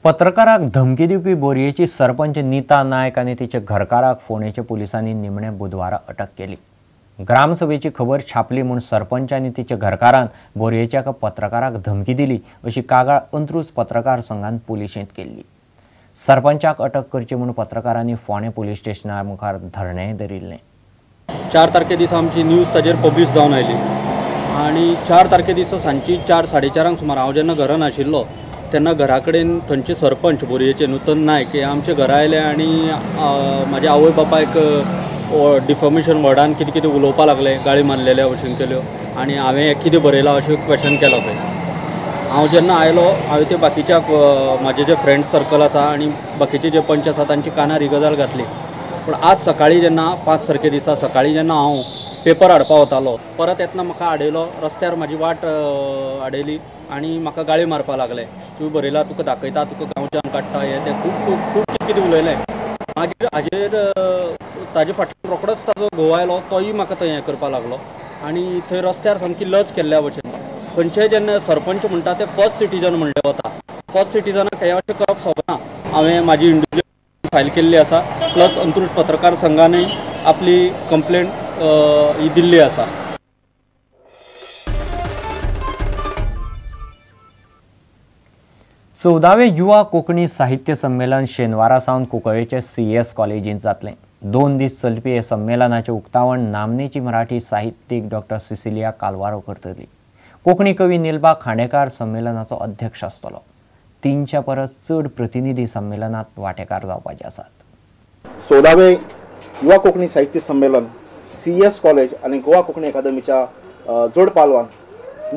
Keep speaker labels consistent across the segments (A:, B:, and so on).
A: पत्रकाराक धमकी दिवपी बोरयेची सरपंच नीता नायक आनी तिच्या घरकाराक फोंडेच्या पुलिसांनी निमणे बुधवारा अटक केली. ग्रामसभेची खबर छापली म्हूण सरपंच आनी तिच्या घरकारान बोरयेच्या एका पत्रकाराक धमकी दिली अशी कागाळ अंत्रूज पत्रकार संघान पुलिशेंत केल्ली. सरपंचाक अटक करची म्हूण पत्रकारांनी फोंडें पुलीस स्टेशना मुखार धरणें धरिल्लें.
B: 4 तारखे दिसा आमची न्यूज ताजेर पब्लिश जावन आयली आनी 4 तारखे दिसा सांजची 4 साडे चारांक सुमार हांव जेन्ना घरा नाशिल्लो तेन्ना घरा कडेन थंयचे सरपंच बोरयेचे नूतन नायक हे आमच्या घरा आयले आनी म्हाज्या आवय बापायक डिफॉमेशन वर्डान कितें कितें उलोवपाक लागले, गाळी मारलेल्या भशेन केल्यो आनी हांवें कितें बरयलां अशें क्वेशन केलां पळय. हांव जेन्ना आयलो हांवें ते बाकीच्या म्हाजे जे फ्रेंड सर्कल आसा आनी बाकीचे जे पंच आसा तांच्या कानार ही गजाल घातली. पूण आज सकाळीं जेन्ना 5 तारखे दिसा सकाळीं जेन्ना हांव पेपर हाडपा वतालो परत येतना म्हाका आडयलो, रस्त्यार म्हाजी वाट आडयली आनी म्हाका गाळी मारपाक लागले, तुवें बरयला तुका दाखयता, तुका गांवच्यान काडटा, हें तें खूब खूब खूब कितें कितें उलयलें. मागीर हाजेर ताजे फाटल्यान रोखडोच ताजो घोव आयलो, तोय म्हाका थंय हें करपाक लागलो आनी थंय रस्त्यार सामकी लज केल्ल्या भशेन. खंयचेय जेन्ना सरपंच म्हणटा ते फर्स्ट सिटीजन म्हणले वता, फर्स्ट सिटीजनाक हें अशें करप सोबना. हांवें म्हाजी इंडिविज्युअल फायल केल्ली आसा, प्लस अंत्रूज पत्रकार संघानूय आपली कंप्लेंट ही दिल्ली आसा.
A: 14वें युवा कोंकणी साहित्य संमेलन शेनवारा सावन कुंकळ्ळेचे CS कॉलेजींत जातलें. 2 दीस चलपी हे संमेलनाचें उक्तावण नामनेची मराठी साहित्यीक डॉक्टर सिसिलिया कालवारो करतली. कोंकणी कवी निलबा खांडेकार संमेलनाचो अध्यक्ष आसतलो. 300 परस चड प्रतिनिधी संमेलनात वांटेकार जावपाचे आसात.
C: 14वें युवा कोंकणी साहित्य संमेलन CS college आनी गोवा कोंकणी अकादमीच्या जोड पालवान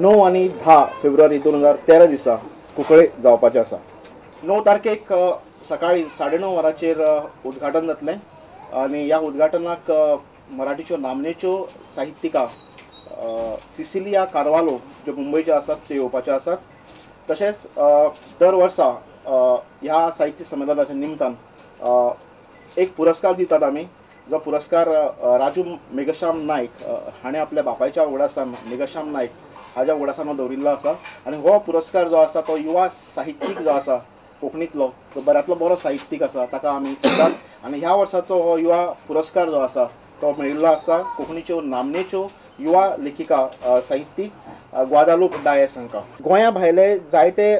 C: 9 आनी 10 फेब्रुवारी 2013 दिसा कुंकळे जावपाचें आसा. 9 तारखेक सकाळी 9:30 वरांचेर उद्घाटन जातलें आनी ह्या उद्घाटनाक मराठीच्यो नामनेच्यो साहित्यिका सिसिलिया कार्वालो ज्यो मुंबयच्यो आसात त्यो येवपाच्यो आसात. तशेंच दर वर्सा ह्या साहित्य संमेलनाच्या निमतान एक पुरस्कार दितात आमी, जो पुरस्कार राजू मेघश्याम नायक हाणें आपल्या बापायच्या उगडासान मेघश्याम नायक हाज्या उगडासान दवरिल्लो आसा आनी हो पुरस्कार जो आसा तो युवा साहित्यीक जो आसा कोंकणींतलो तो बऱ्यांतलो बरो साहित्यीक आसा ताका आमी दितात आनी ह्या वर्साचो हो युवा पुरस्कार जो आसा तो मेळिल्लो आसा कोंकणीच्यो नामनेच्यो युवा लेखिका साहित्यीक ग्वादालूप डायस हांकां. गोंया भायले जायते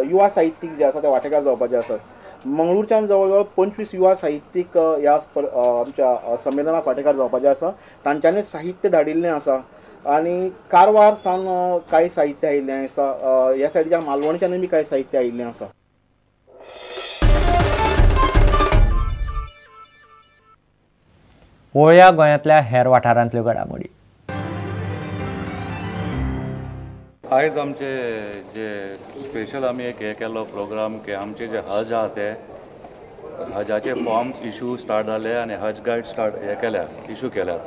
C: युवा साहित्यीक जे आसा ते वांटेकार जावपाचे आसात. मंगळूरच्यान जवळ जवळ 25 युवा साहित्यीक ह्या आमच्या संमेलनाक वांटेकार जावपाचे आसा. तांच्यांनी साहित्य धाडिल्लें आसा आनी कारवार सावन कांय साहित्य आयिल्लें आसा, ह्या सायडीच्या मालवणच्यानूय बी कांय साहित्य आयिल्लें आसा.
A: वळया गोंयांतल्या हेर वाठारांतल्यो घडामोडी.
D: आयज आमचे जे स्पेशल आमी एक हे केल्लो प्रोग्राम की आमचे जे हज आहा ते हजाचे फॉर्म्स इशू स्टार्ट जाले आनी हज गायड स्टार्ट हे केल्या इशू केल्यात.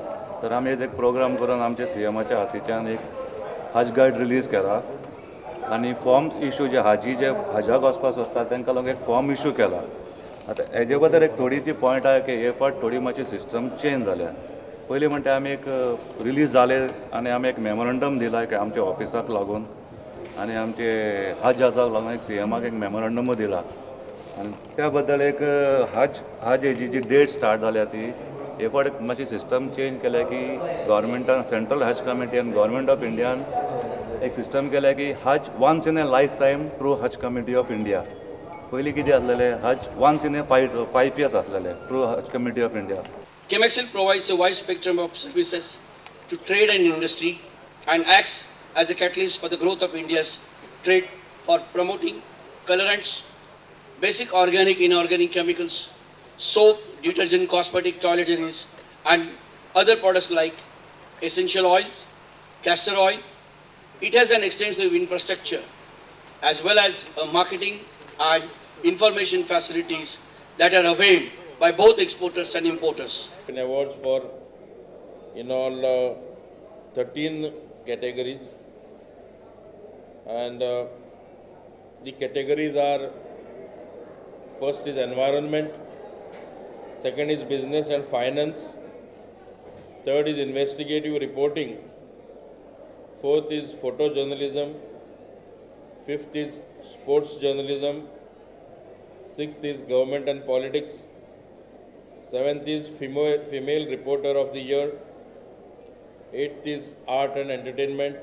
D: तर आमी एक प्रोग्राम करून आमचे सीएमाच्या हातीच्यान एक हज गायड रिलीज केला आनी फॉर्म्स इशू जे हाजी जे हजाक वचपाक सोदता तांकां लागून एक फॉर्म इशू केला. आतां हेजे बद्दल एक थोडी ती पॉयंट आहा की हे फावट थोडी मातशी सिस्टम चेंज जाल्या. पयलीं म्हणटा आमी एक रिलीज जाले आनी आमी एक मेमोरंडम दिला की आमच्या ऑफिसाक लागून आनी आमचे हज जाजाक लागून एक सीएमाक एक मेमोरंडमूय दिला आनी त्या बद्दल एक हज हज हेजी जी डेट स्टार्ट जाल्या ती हे फावट मातशी सिस्टम चेंज केल्या की गव्हर्मेंटान सेंट्रल हज कमिटी आनी गव्हर्मेंट ऑफ इंडियान एक सिस्टम केल्या की Haj once in a life time through Haj committee of India. पयलीं कितें आसलेलें Haj once in a five years आसलेलें through Haj committee of India.
E: CHEMEXCIL provides a wide spectrum of services to trade and industry and acts as a catalyst for the growth of India's trade for promoting colorants, basic organic, inorganic chemicals, soap, detergent, cosmetic, toiletries and other products like essential oils, castor oil. It has an extensive infrastructure as well as a marketing and information facilities that are availed by both exporters and importers.
F: Awards for in all 13 categories, and the categories are: first is environment, second is business and finance, third is investigative reporting, fourth is photojournalism, fifth is sports journalism, Sixth is government and politics. Seventh is female reporter of the year. Eighth is art and entertainment.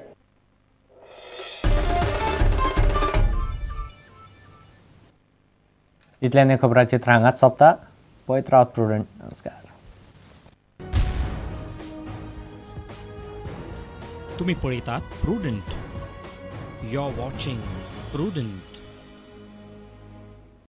A: इतल्यान खबरांचित्र हांगाच सोंपता. पळयत रावत prudent. नमस्कार.
G: तुम्ही पळयतात Prudent. You are watching Prudent.